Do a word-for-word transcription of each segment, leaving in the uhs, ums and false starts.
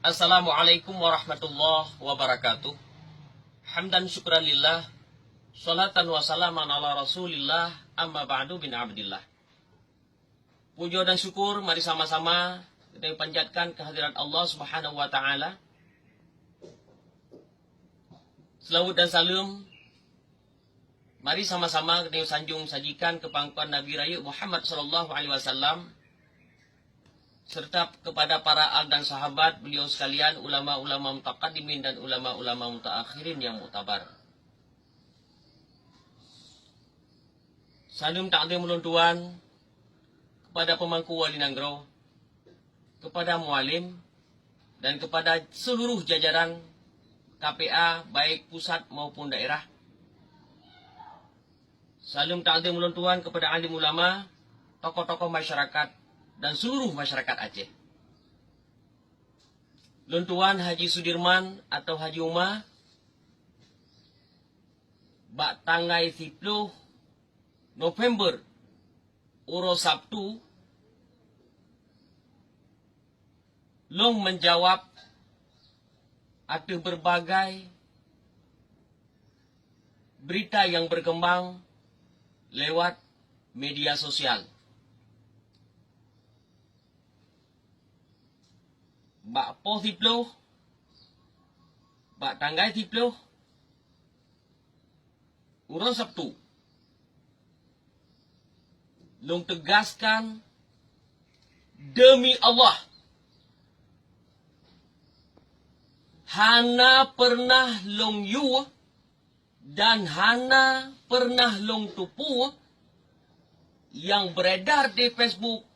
Assalamualaikum warahmatullahi wabarakatuh. Hamdan syukran lillah, salatan wa salaman ala Rasulillah, amma ba'du bin Abdillah. Puja dan syukur mari sama-sama kita panjatkan kehadirat Allah Subhanahu wa Taala. Selawat dan salam mari sama-sama kita sanjung sajikan keu pangkat Nabi Rayeuk Muhammad sallallahu alaihi wasallam, serta kepada para al dan sahabat beliau sekalian, ulama-ulama mutaqaddimin dan ulama-ulama mutaakhirin yang muktabar. Saleuem takzim ulôn tuan kepada pemangku wali nanggroe, kepada mualim, dan kepada seluruh jajaran K P A, baik pusat maupun daerah. Saleuem takzim ulôn tuan kepada alim ulama, tokoh-tokoh masyarakat, dan seluruh masyarakat Aceh. Lôn tuan Haji Sudirman atau Haji Uma, bak tanggai siploh November, uroe Sabtu, lôn menjawab ateueh berbagai berita yang berkembang lewat media sosial. Bak poh siploh, bak tanggai siploh, uroe Sabtu, lôn teugaskan, demi Allah, hana pernah lôn yue dan hana pernah lôn tupue yang beredar di Facebook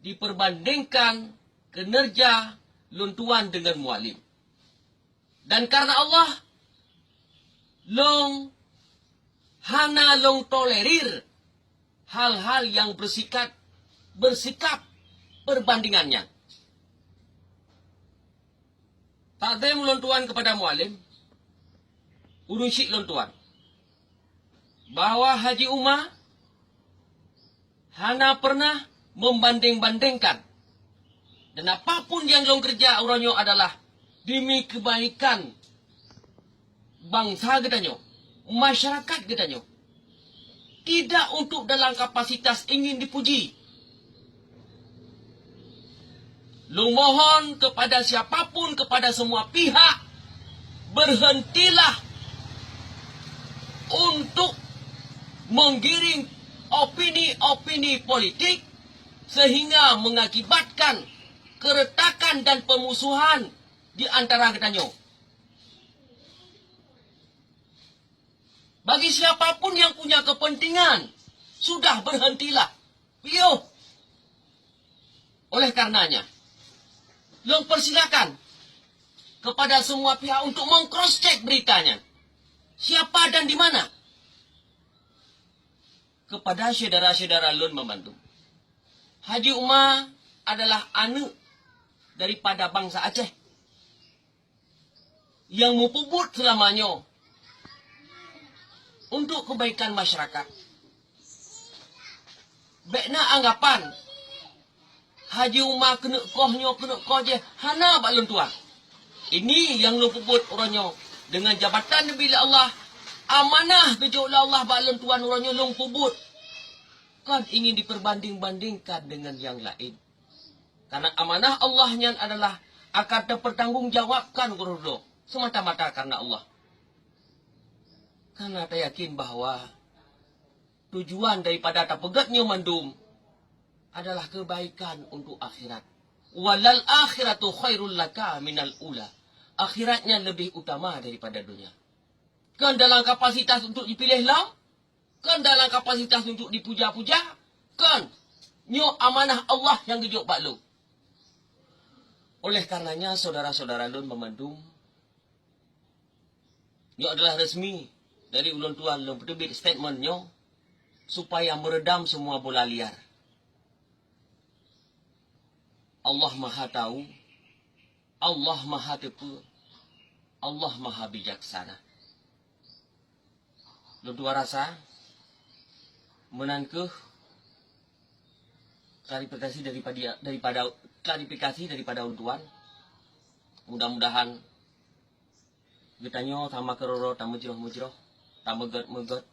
diperbandingkan kinerja lôn tuan dengan mualim. Dan karena Allah, lôn hana lôn tolerir hal-hal yang bersikat, bersikap perbandingan nyan. Takzim lôn tuan kepada mualim, ureueng syik lôn tuan, bahwa Haji Uma hana pernah membanding-bandingkan. Dan apapun yang lôn kerja uroe nyoe adalah demi kebaikan bansa geutanyoe, masyarakat geutanyoe. Tidak untuk dalam kapasitas ingin dipuji. Lôn mohon kepada siapapun, kepada semua pihak, berhentilah untuk menggiring opini-opini politik sehingga mengakibatkan keretakan dan pemusuhan di antara geutanyoe. Bagi siapapun yang punya kepentingan, sudah berhentilah. Piôh. Oleh karenanya, lôn persilakan kepada semua pihak untuk meng-cross check beritanya. Siapa dan di mana? Kepada syedara-syedara lôn meumandum. Haji Uma adalah aneuk daripada bansa Aceh nyang meupeubuet seulama nyoe untuk kebaikan masyarakat. Bék na anggapan Haji Uma keuneuk koh nyoe keuneuk koh jih, hana bak lôn tuan. Ini nyang lôn peubuet uroe nyoe deungon jabatan neubri lé Allah, amanah geujok lé Allah bak lôn tuan uroe nyoe lôn peubuet. Kon ingin diperbanding-bandingkan deungon nyang laén. Karena amanah Allah nyan adalah akan teupeutanggongjawabkan keudroe-droe semata-mata karena Allah. Karena tayakin bahwa tujuan daripada tapeugét nyoe mandum adalah kebaikan untuk akhirat. "Walal akhiratu khairul laka minal ula." Akhirat nyan leubeh utama daripada dunia. Kon dalam kapasitas untuk dipiléh lom, kon dalam kapasitas untuk dipuja-puja, kon. Nyoe amanah Allah nyang geujok bak lôn. Oleh karenanya, saudara-saudara lôn meumandum, nyoe adalah resmi dari ulôn tuan lôn peuteubiet statement nyoe supaya meureudam semua bola liar. Allah Maha Tahu, Allah Maha Teupeu, Allah Maha Bijaksana. Lôn tuan rasa, meunan kheueh klarifikasi daripada, daripada, klarifikasi daripada ulôn tuan. Mudah-mudahan geutanyoe sama keureuloe tameujroh-meujroh, tameugét-meugét.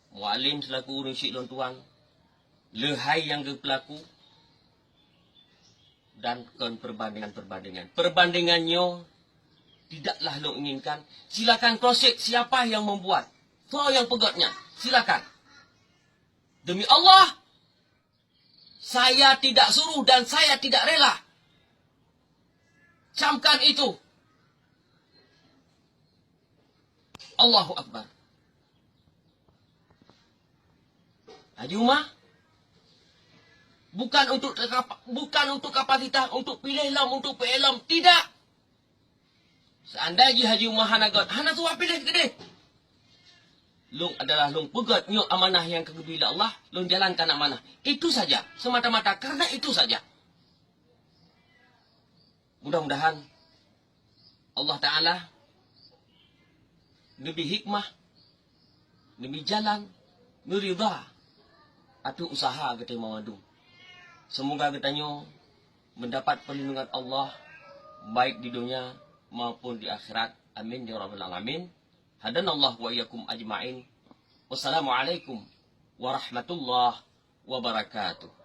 Mualem seulaku ureuëng syik lôn tuan, leuhai nyang geupeulaku dan kon perbandingan-perbandingan. Perbandingan nyoe tidaklah lôn inginkan. Silakan cross check siapa yang membuat, soe nyang peugét nyan. Silakan. Demi Allah, saya tidak suruh dan saya tidak rela. Camkan itu. Allahu Akbar. Haji Umar, bukan untuk terkapa-, bukan untuk kapasitas, untuk piléh lom, untuk peuék lom, tidak. Seandai jih Haji Umar hana gét, hana tuha piléh keudeh. Lôn adalah lôn peugét nyoe amanah nyang ka geubri lé Allah, lôn jalankan amanah. Itu saja, semata-mata karena itu saja. Mudah-mudahan Allah Ta'ala neubri hikmah, neubri jalan, neuridha ateueh usaha geutanyoe mandum. Semoga geutanyoe mendapat perlindungan Allah baik di dunia maupun di akhirat. Amin ya rabbal alamin. Hadanallahu wa iyyakum ajma'in. Wassalamualaikum warahmatullahi wabarakatuh.